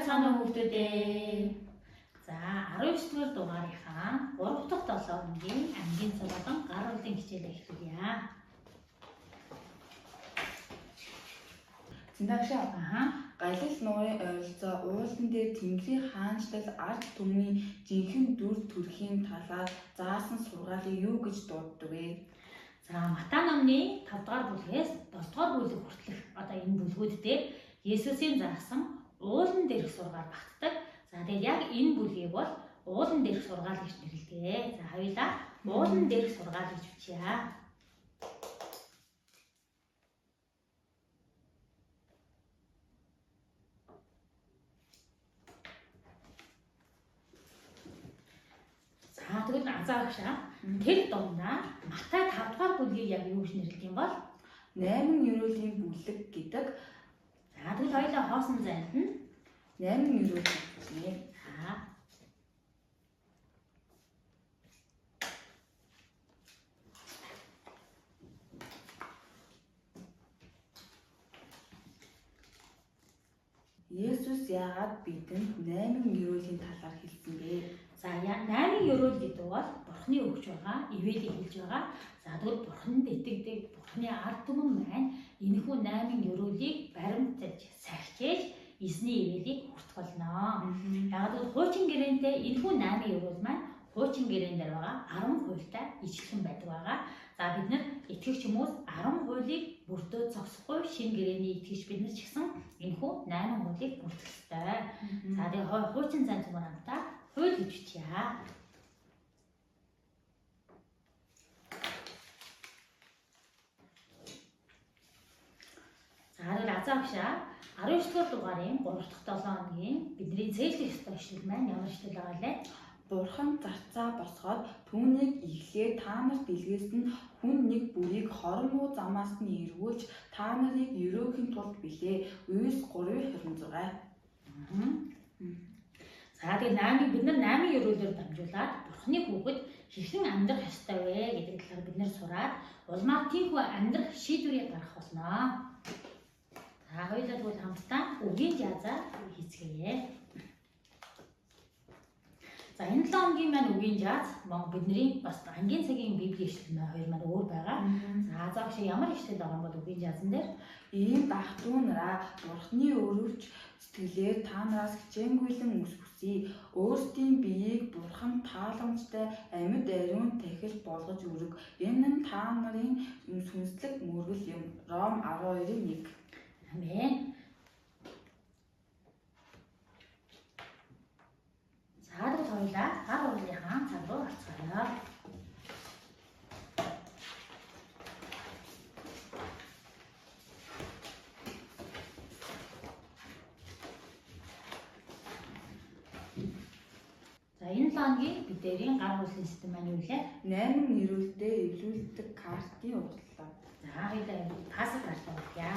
Байцгаана уу хүүхдүүдээ. За 19 дугаар дугаарынхаа 3 дахь 7 хоногийн ангийн цаг болон гар хурдлын хичээлээ эхлүүлье. Зинагшаа Аха. Галил нуурын ойролцоо уулан дээр Тэнгэрийн хаанчлал ард түмний жинхэнэ дүр төрхийн талаар заасан сургаалыг юу гэж дууддаг вэ? За Матай номны 5 дугаар бүлгээс 7 дугаар бүлэг хүртэлх одоо энэ бүлгүүд дээр Есүсийн заасан уулан дээрх сургаал багтдаг. За тэгээд яг энэ бүлгийг бол уулан дээрх сургаал гэж нэрлэдэг. За хоёулаа уулан дээрх сургаал гэж бичье. За тэгвэл азаа агшаа тэр дундаа Матай 5 дугаар бүлгийг яг юу гэж нэрлэдэг юм бол 8 ерөөлийн бүлэг гэдэг. За тэгвэл хоёулаа хоосон зайд нь 8 ерөөл гэж нэ. За Есүс яагаад бидэнд 8 ерөөлийн талаар хэлсэн бэ? За 8 ерөөл гэдэг бол Бурхны өгч байгаа, ивэлийг хэлж байгаа. За тэгвэл Бурханд итгэдэг, Бурхны ард түмэн маань энэхүү 8 ерөөлийг баримтаж, сахижээж эзний ивэлийг хүртэх болно. Яг гэвэл хуучин гэрээнтэй энэхүү 8 ерөөл маань хуучин гэрээн дээр байгаа 10 хуультай ижилхэн байдаг байгаа. За бид нар итгэгч хүмүүс 10 хуулийг бүрдөө зогсохгүй шинэ гэрээний итгэгч бид нар ч гэсэн энэхүү 8 хуулийг бүрдэх ёстой. За тэгээ хуучин зан зүгээр хамтаа хууль гэж бичье. За тэгвэл азаа агшаа 19 дугаар дугаарын 3 дахь 7 хоногийн бидний цээжлэх ёстой ишлэл маань ямар ишлэл байгаа лээ? Бурхан зарцаа босгоод түүнийг эхлээд та нарт илгээсэн нь хүн нэг бүрийг хорон муу замаас нь эргүүлж та нарыг ерөөхийн тулд билээ. Үйлс 3:26. За тэгээ 8-ыг бид нар 8 ерөөлөөр дамжуулаад Бурханы хүүхэд хэрхэн амьдрах ёстой вэ гэдэг талаар бид нар сураад улмаар тийхүү амьдрах шийдвэрийг гаргах болно. За хоёулаа тэгвэл хамтдаа үгийн жаазаа хийцгээе. За энэ 7 хоногийн маань үгийн жааз мөн бидний бас ангийн цагийн библийн ишлэл маань хоёр маань өөр байгаа. За заавал шиг ямар ишлэл байгаа юм бол үгийн жаазан дээр Ийм дах дүү нараа Бурхны өрөвч сэтгэлээр та нараас хичээнгүйлэн үс хүсье. Өөрсдийн биеийг Бурхан тааламжтай амьд ариун тахил болгож өрг. Энэ нь та нарын сүнслэг мөргөл юм. Ром 12:1. Амен. За тэгвэл хоёулаа гар хурлынхаа цаг руу орцгоё. За энэ 7 хоногийн бидний гар хурлын систем маань юу лээ? 8 ерөөлдөө эвлүүлдэг картын удирдлага. За хоёулаа пасл картаа өгье.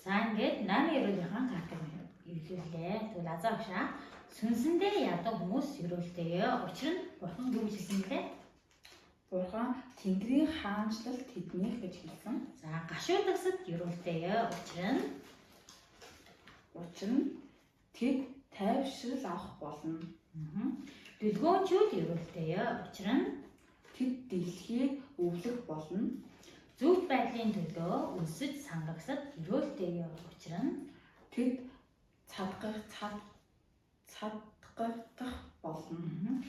За ингээд 8 ерөөлийнхаа картыг эвлүүллээ. Тэгвэл азаа агшаа сүнсэндээ ядаг хүмүүс ерөөлтэй. Учир нь Бурхан юу гэж хэлсэн бэлээ? Бурхан Тэнгэрийн хаанчлал тэднийх гэж хэлсэн. За гашуудагсад ерөөлтэй. Учир нь Учир нь тэд тайвшрал авах болно. Дүлгөөнчүүд ерөөлтэй. Учир нь тэд дэлхийг өвлөх болно. Зөвхт байдлын төлөө өлсөж сангагсад ерөөлтэй. Учир нь тэд цадгагдах болно.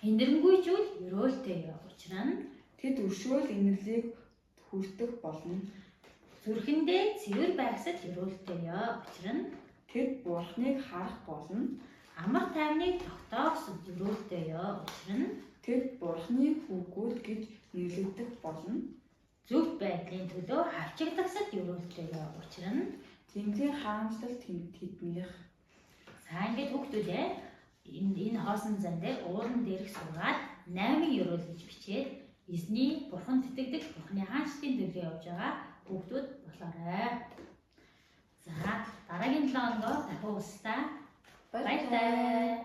Инэрэнгүйчүүд ерөөлтэй. Учир нь тэд өршөөл инэрлийг хүртэх болно. Зүрхэндээ цэвэр байхсад ерөөлтэй. Учир нь тэд Бурхныг харах болно. Амар тайвныг тогтоохсод ерөөлтэй. Учир нь тэд Бурхны хүүгүүд гэж нэрлэгдэх болно. Зөвхт байдлын төлөө хавчигдахсад ерөөлтэй. Учир нь Тэнгэрийн харамслал тэднийх. За ингээд хүүхдүүдээ энэ хоосон зан дээр ууран дээрх сургаад 8 ерөөл гэж бичээд эзний Бурханд итгэдэг, Бурханы хаанчлалын төлөө явж байгаа хүүхдүүд болоорой. За дараагийн 7 хоногор дахин уулзлаа. Баярлалаа.